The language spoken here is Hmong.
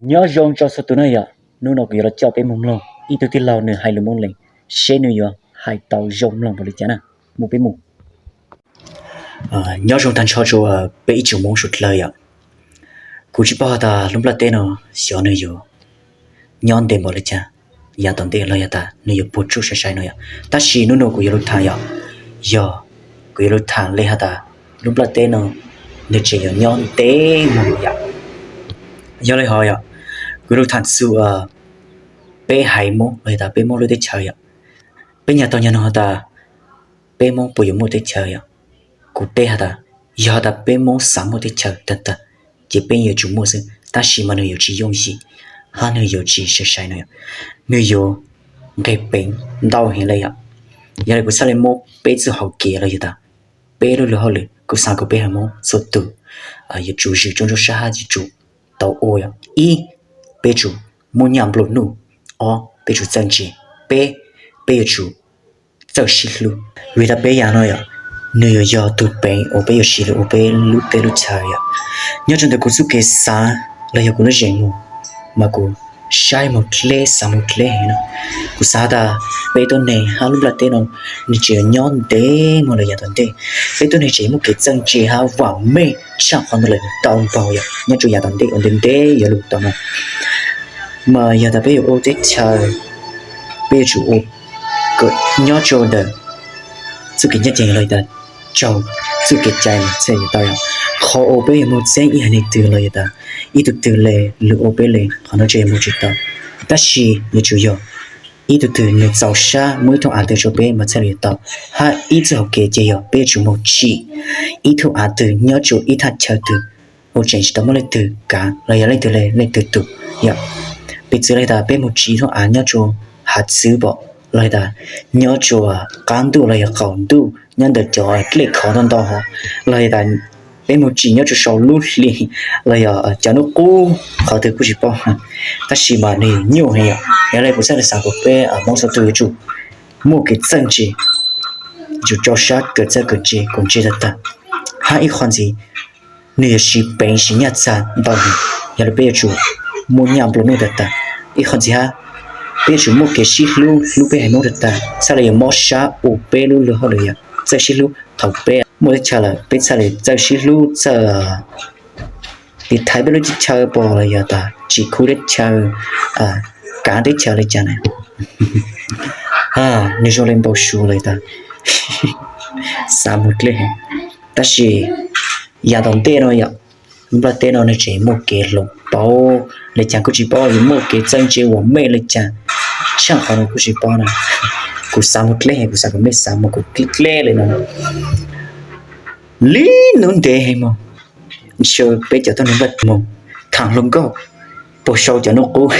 Nyob zoo tso txhua tus na yom, hnub no kuv yuav los coj peb mus mloog ib tug tij laug nws hais lus Moob Leeg, seb nws yuav hais tau zoo mloog npaum li cas na. Mus peb mus. Nyob zoo tag nrho rau peb ib tsoom Moob suav dlawg yom. Kuv tsis paub has tas lub nplaj teb no xyov nws yuav nyob ntev npaum li cas, yav tom ntej los yog tas nws yuav puas tsuaj sai sai no yom. Tab sis hnub no kuv yuav lug tham yom, yog kuv yuav lug tham le has tas lub nplaj teb no nws tseem yuav nyob ntev mog yom. Yog le hov yom, kuv yuav lug tham txug peb haiv Moob los yog tas peb Moob lub teb chaws yom. Peb nyag tau nyag nug has tas peb Moob puas yuav muaj teb chaws yom. Kuv teb has tas yog has tas peb Moob xav muaj teb chaws tag tag, ces peb yuav tsum muaj xwb, tab sis mas nws yuav tsis yooj yim, hab nws yuav tsis sai sai no yom. Nws yuav nqeg peev ntau heev le yom. Yog le kuv txhaj le muab peb txuj hauv kev los yog tas peb lub luag hauj lwm, kuv xaav kom peb haiv Moob txhua tus yuav tsum zwm tsuj ntsuab sab hab yuav tsum tau ua yom. Ib, peb tsum muaj nyaj nplua nuj. Ob, peb tsum txawj ntse. Peb, peb yuav tsum txawj sib hlub. Vim tas peb yav no yom, nws yuav yog tug peev uas peb yuav siv lug ua peb lub teb lub chaw yom. Nyob rau ntawm kuv txuj kev xav los yog kuv lub zeem mus, mas kuv saib moog dleb xav moog dleb heev no. Kuv xav tas peb tuab neeg hab lub nplaj teb no nws tseem yuav nyob ntev mog lawm yav tom ntej. Peb tuab neeg tseem muaj kev txawj ntse hab vaam meej tshaj qhov ntawd lawm tau npaum yom. Nyob rau yav tom ntej uas ntev ntev yuav lug tau no, mas yog tas peb yuav ua teb chaws, peb yuav tsum ua kom nyob rau ntawm txuj kev ncaj ncees los yog tas raug txuj kev cai mas thiaj yuav tau yom. Qhov uas peb yuav moog txeeb ib haiv neeg twg los yog tas ib tug twg le lug ua peb le, qhov no tseem yuav moog tsis tau. Tab sis yuav tsum yog ib tug twg nws txaus sab muab ib thooj av twg rau peb mas thiaj li yuav tau. Hab ib txuj hauv kev ces yog peb yuav tsum moog tsim ib thooj av twg nyob rau ib thaj chaw twg uas tseem tsis tau muaj leej twg kav los yog leej twg le leej twg tus yom. Piv txwv le tas peb moog tsim ib thooj av nyob rau hav txwv pom, los yog tas nyob rau qaab ntuj los yog qaum ntuj nyob ntawm cov dlej khov ntau ntau hov, los yog tas peb moog tsim nyob rau sau lub hli los yog cov nub qub qhov twg kuj tsis paub, tab sis mas nws nyuaj heev yom. Yog le kuv txhaj le xav kom peb Moob txhua tus yuav tsum muaj kev txawj ntse, yuav tsum rau sab kawm txawj kawm ntse kom ntse tag tag. Hab ib qho ntxiv, nws yuav siv peev siv nyaj txag ntau heev, yog le peb yuav tsum muaj nyaj nplua nuj tag tag. Ib qho ntxiv hab, peb yuav tsum muaj kev sib hlub, hlub peb haiv Moob tag tag, txhaj le yuav mob sab ua peb lub luag hauj lwm yom. Txawj sib hlub, thaum peb muaj teb chaws lawm peb txhaj le txawj sib hlub, txawj tiv thaiv peb lub teb chaws pom los yog tas tsim khub teb chaws, kav teb chaws le cas na. Nws zoo le npau suav le tas xav moog dleb heev. Tab sis yav tom ntej no yom, lub nplaj teb no nws tseem muaj kev hloov pauv le cas kuj tsis paub, yuav muaj kev txawj ntse vaam meej le cas, tshaj qhov no kuj tsis paub na. Kuv xav moog dleb heev, kuv xav kom mej xav moog kuv dleb dleb le no. Li nub ntev heev moog, ntshe peb cov tuab neeg nplaj moog thaam hluas nkauj puag sau cov nub qub.